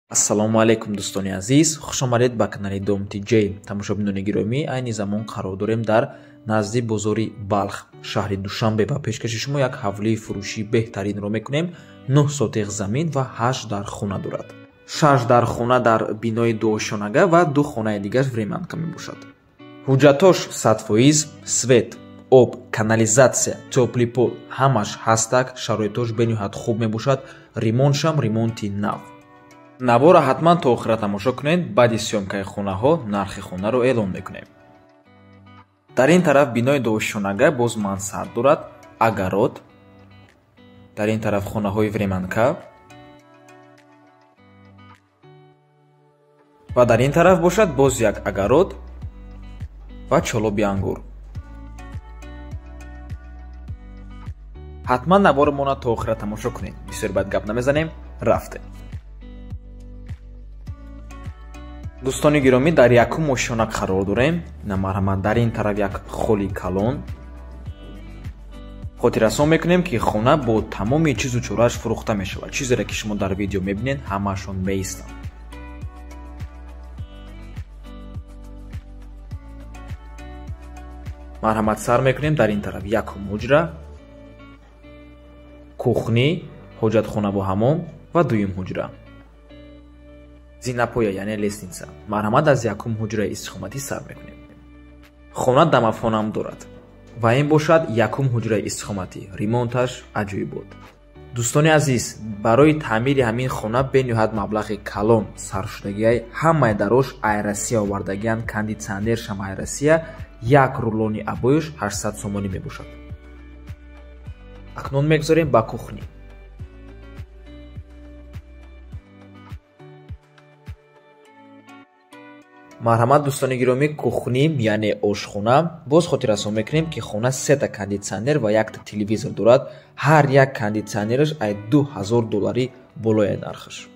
Ассалому алайкум, дӯстони азиз, хуш омадед ба канали Дом ТЖ. Тамошобинони гиромӣ, айни замон қарор дорем дар назди бозори Балх, шаҳри Душанбе, ва пешкаши шумо як ҳавлии фурӯшии беҳтаринро мекунем. 9 сотиқ замин ва 8 дар хона дорад. 6 дар хона дар бинои дуошонага ва 2 хонаи дигаш времянка мебошад. Ҳуҷҷатош 100%, свет, об, канализатсия, тёплый пол ҳамаш ҳастак, шароитош бениҳоят хуб мебошад, ремонтшам ремонти нав. Навора ҳатман то охира тамошо кунед, баъди съёмкаи хонаҳо нархи хонаро эълон мекунем. Дар ин тараф бинои дуошонага боз мансард дорад, огород, дар ин тараф хонаҳои времянка ва дар ин тараф бошад боз як огород ва чолоби ангур. Ҳатман наворамонро то охира тамошо кунед. Бисёр бад гап намезанем, рафтем. Дӯстони гиромӣ, дар якум ошёна қарор дорем. Намарҳамат, дар ин тараф як холи калон. Хотиррасон мекунем, ки хона бо тамоми чизу чорааш фурӯхта мешавад. Чизере ки шумо дар видео мебинед, ҳамаашон меистанд. Марҳамат, сар мекунем дар ин тараф якум ҳуҷра, кухни, ҳоҷатхонаву ҳамом ва дуюм ҳуҷра. Зинапоя, яъне лестница. Марҳамат, аз якум ҳуҷраи истиқоматӣ сар мекунем. Хона домофонам дорад ва ин бошад якум ҳуҷраи истиқоматӣ. Ремонташ аҷоибот. Дӯстони азиз, барои таъмири ҳамин хона бениҳоят маблағи калон сарф шудагиай. Ҳамаи дарош ай Россия овардагианд, кондитсионершам ай Россия, як рулони обоюш 800 сомонӣ мебошад. Акнун мегузорем ба кухни. Марҳамат, дӯстони гиромӣ, кухни, яъне ошхона. Боз хотиррасон мекунем, ки хона сета кондитсионер ва якта телевизор дорад. Ҳар як кондитсионераш ай 2000 доллари болои нархаш.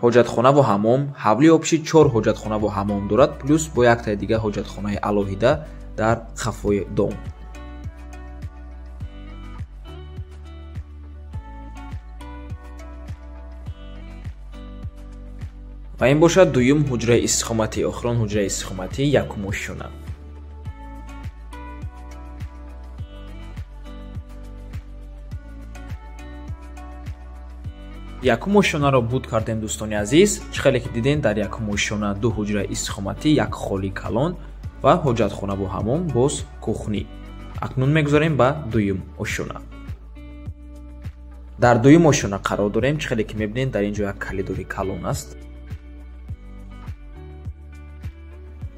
Ҳоҷатхонаву ҳамом. Ҳавлии обши 4 ҳоҷатхонаву ҳамом дорад, плюс бо яктаи дига ҳоҷатхонаи алоҳида дар қафои дом. Ва ин бошад дуюм ҳуҷраи истиқоматӣ, охирон ҳуҷраи истиқоматӣ, якум ошёна. Якум ошёнаро буд кардем, дӯстони азиз. Чӣ хеле ки дидем, дар якум ошёна 2 ҳуҷраи истиқоматӣ, як холи калон ва ҳоҷатхонаву ҳамом, боз кухни. Акнун мегузорем ба дуюм ошёна. Дар дуюм ошёна қарор дорем. Чӣ хеле ки мебинед, дар ин ҷо як калидори калон аст.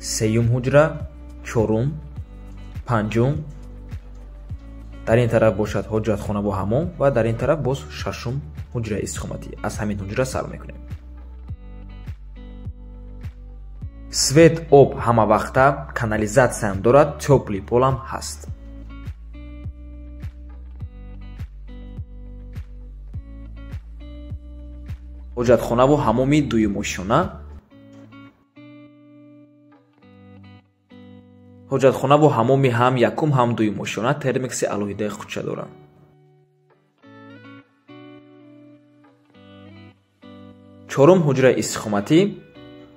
Сеюм ҳуҷра, чорум, панҷум. Дар ин тараф бошад ҳоҷатхонаву ҳамом ва дар ин тараф боз шашум ҳуҷраи истиқоматӣ. Аз ҳамин ҳуҷра сар мекунем. Свет, об ҳама вақта, канализатсиям дорад, тёплый полам ҳаст. Ҳоҷатхонаву ҳамоми дуюм ошёна. Ҳоҷатхонаву ҳамоми ҳам якум ҳам дуюм ошёна термикси алоҳидаи худша доранд. Чорум ҳуҷраи истиқоматӣ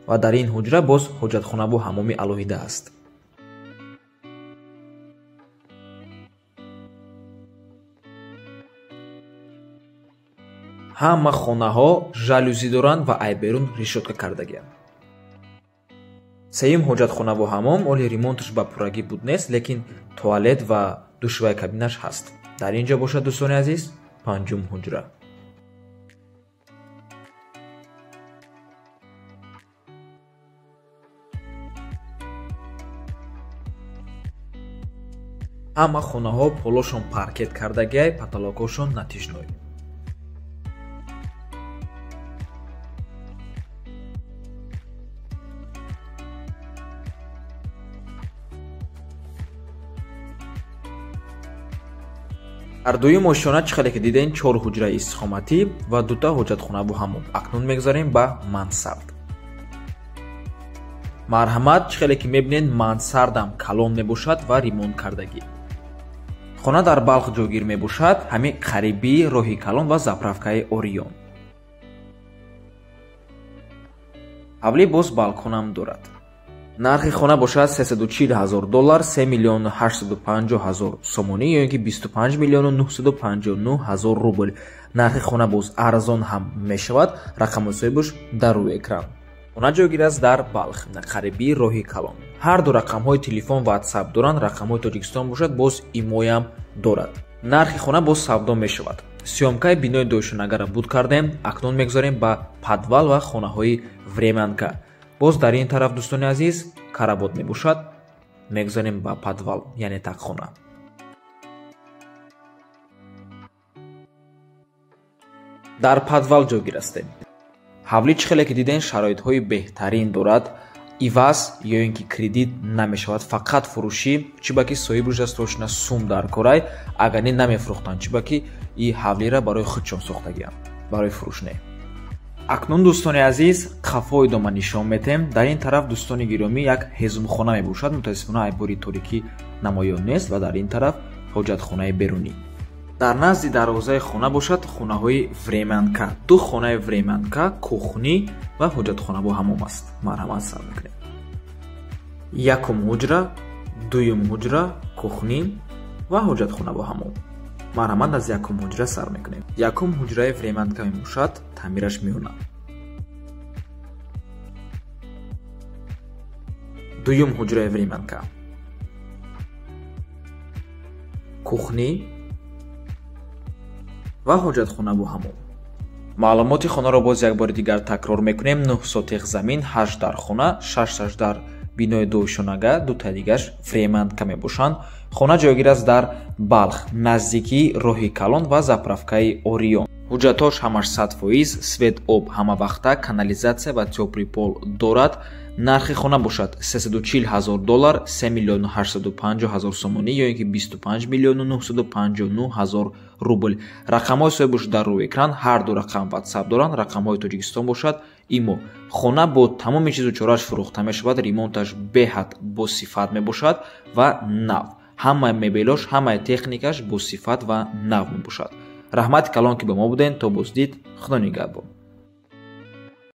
ва дар ин ҳуҷра боз ҳоҷатхонаву ҳамоми алоҳида аст. Ҳама хонаҳо жалюзи доранд ва айберун решётка кардагианд. Сеюм ҳоҷатхонаву ҳамом оли ремонташ ба пуррагӣ буд нест, лекин туалет ва душваи кабинаш ҳаст. Дар ин ҷо бошад, дӯстони азиз, панҷум ҳуҷра. Ҳама хонаҳо полошон паркет кардагиай, потолокҳошон натижной. Дар дуюм ошёна чӣ хеле ки дидем, 4 ҳуҷраи истиқоматӣ ва 2 ҳоҷатхонаву ҳамом. Акнун мегузарем ба мансард. Марҳамат, чӣ хеле ки мебинед, мансардам калон мебошад ва ремонт кардагӣ. Хона дар Балх ҷойгир мебошад, ҳамин қариби роҳи калон ва заправкаи Орион. Ҳавлӣ боз балконам дорад. Нархи хона бошад 340 ҳазор доллар, 3 миллиону 850 ҳазор сомонӣ ё ин ки 25 миллиону 959 ҳазор рубл. Нархи хона боз арзон ҳам мешавад. Рақами соҳибаш дар рӯи экран. Хона ҷойгир аст дар Балх, қариби роҳи калон. Ҳар ду рақамҳои телефон WhatsApp доранд, рақамҳои Тоҷикистон бошад боз имоям дорад. Нархи хона боз савдо мешавад. Съёмкаи бинои дойшонагара буд кардем, акнун мегузарем ба подвал ва хонаҳои времянка. Боз дар ин тараф дӯстони азиз каравот мебошад. Мегузарем ба подвал, яъне тақхона. Дар подвал ҷойгир ҳастем. Ҳавлӣ чӣ хеле ки дидем шароитҳои беҳтарин дорад. Иваз ё ин ки кредит намешавад, фақат фурӯшӣ, чӣ ба ки соҳибаш дастошна сум дар корай, агар не намефурӯхтанд, чӣ ба ки и ҳавлиро барои худшон сохтагианд, барои фурӯш не. Акнун дӯстони азиз қафо идома нишон метем. Дар ин тараф дӯстони гиромӣ як ҳезумхона мебошад. Мутаассифона айбори торикӣ намоён нест ва дар ин тараф ҳоҷатхонаи берунӣ. Дар назди дарвозаи хона бошад хонаҳои времянка. Ду хонаи времянка, кухнӣ ва ҳоҷатхона бо ҳамом аст. Марҳамат, сар мекунем. Якум ҳуҷра, дуюм ҳуҷра, кухнӣ ва ҳоҷатхона бо ҳамом. Марҳамат, аз якум ҳуҷра сар мекунем. Якум ҳуҷраи времянка мебошад, таъмираш миёна. Дуюм ҳуҷраи времянка, кухнӣ ва ҳоҷатхона бо ҳамом. Маълумоти хонаро боз як бори дигар такрор мекунем. 9 сотих замин, 8 дар хона, 6 дар бинои дойшонага, дутаи дигаш времянка мебошанд. Хона ҷойгир аст дар Балх, наздикии роҳи калон ва заправкаи Орион. Ҳуҷҷатҳош ҳамаш 100%, свет, об ҳамавақта, канализатсия ва тёплый пол дорад. Нархи хона бошад 340 ҳазор доллар, 3 миллиону 850 ҳазор сомонӣ ё ин ки 25 миллиону 959 ҳазор рубл. Рақамҳои соҳибаш дар рӯи экран, ҳар ду рақам WhatsApp доранд, рақамҳои Тоҷикистон бошад имо. Хона бо тамоми чизу чорааш фурӯхта мешавад, ремонташ беҳад босифат мебошад ва нав. Ҳамаи мебелош, ҳамаи техникаш босифат ва нав мебошад. Раҳмати калон ки ба мо буден, то боздид, Худо нигаҳбон.